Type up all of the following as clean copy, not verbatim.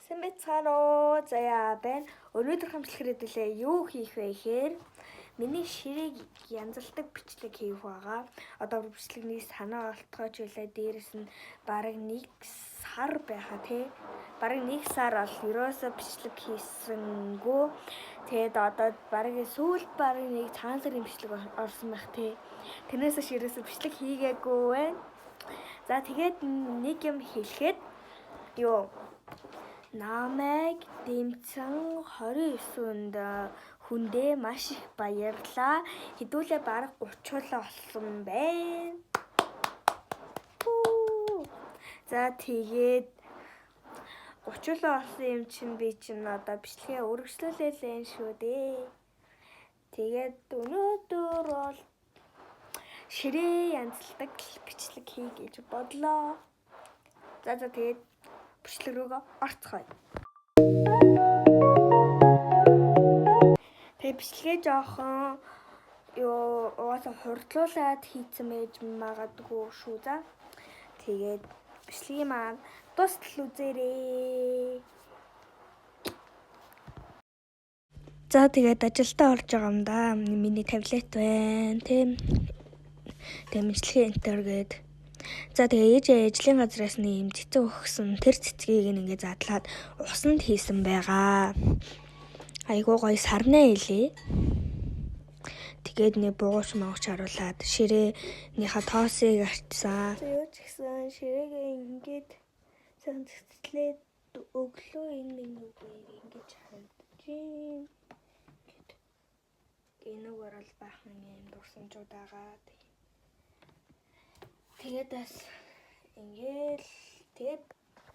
Сайн байцгаана уу? За яа байна. Өнөөдөр хамтлах хэдүүлээ юу хийх вэ гэхээр миний ширээг янзалдаг бичлэг хийх байгаа. Одоо бичлэгний санаа олтгооч байлаа. Дээрэс нь бараг 1 сар байхаа тий. Бараг 1 сар бол ерөөсөө бичлэг хийсэнгүү. Тэгээд одоо бараг сүүлд бараг нэг цагаан сарын бичлэг орсон байх тий. Тэрнээс хойш ерөөсөө бичлэг хийгээгүй байна. За тэгээд нэг юм хэлэхэд юу намайг дэмцэн 29-нд хүндээ маш их баярлаа. Хэдүүлээ бараг 30 болсон байна. За тэгээд 30 болсон юм чинь би чинь одоо бичлэгээ өргөжлүүлээлэн шүү дээ. Тэгээд өнөөдөр бол ширээ янзалдаг бичлэг хий гэж бодлоо. За тэгээд бичлэг рүүгээ орцгоё. Тэгээ бичлэгээ жоохон юу угаасаа хурдлуулад хийцэн байж магадгүй шүү за. Тэгээд бичлэгийн маань тусдал үзээрэй. За тэгээд ажилдаа орж байгаа юм да. Миний таблет байна тийм. Тэгээ мэдлэгээ энтер гээд. За тэгээ ээж ажлын газраас нэг юм цэцэг өгсөн. Тэр цэцгийг ингээ задлаад усанд хийсэн байгаа. Айгуу гоё сарнай илээ. Тэгээд нэг бугууч мангууч харуулад ширээнийхаа тоосыг арчсан. Юу ч гэсэн ширээгээ ингээд сайн цэцлээд өглөө энэ минь ингэж харагдаж байна. Энүүгээр бол баахан юм дурсамжууд байгаа. Тэгээд бас ингээл тэгээд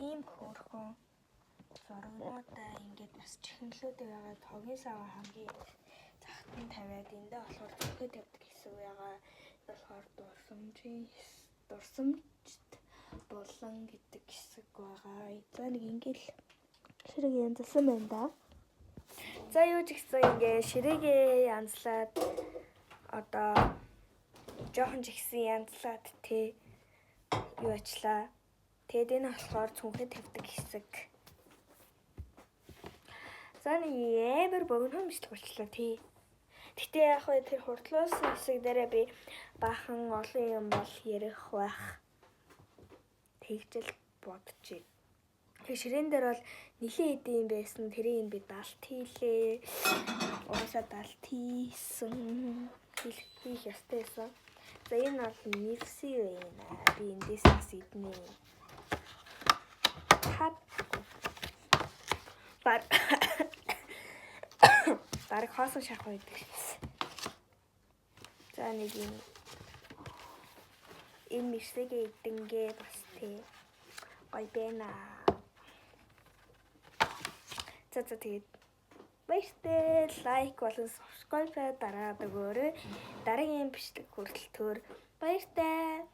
ийм хөөрхөн зургуудаа ингээд бас чихэрлүүд байгаа. Хогийн саваа хамгийн захтан тавиад эндээ болохоор зүрхээ тавьдаг хэсэг байгаа. Энэ болохоор дурсамжт булан гэдэг хэсэг байгаа. За нэг ингээл ширээг янзлсан байна да. За юу ч гэсэн ингээ ширээгээ янзлаад одоо жоохон ч ихсэн янзлаад тэ юу ачлаа. Тэгээд энэ болохоор цүнхээ тавьдаг хэсэг. За нэг амар богино бичлэг болчлаа тий. Гэтэ яг хөө тэр хурдлуулсан хэсэг дээрээ би баахан олон юм бол ярих байх. Тэгжэл бодчих. Тэр ширээн дээр бол нилээн хэдэн юм байсан. Тэрийг би далт хийлээ. Угаасаа далт хийсэн. Хийх ёстой байсан. За энэ бол мэрси байна. Би эндээс бас иднэ. Бараг хоосон шарх байдаг. За нэг юм энэ мэрсэгээ идэнгээ бас тий гоё байна. За тэгээд баяртай лайк болон subscribe дараад өгөөрэй. Дараагийн бичлэг хүртэл төр баяртай.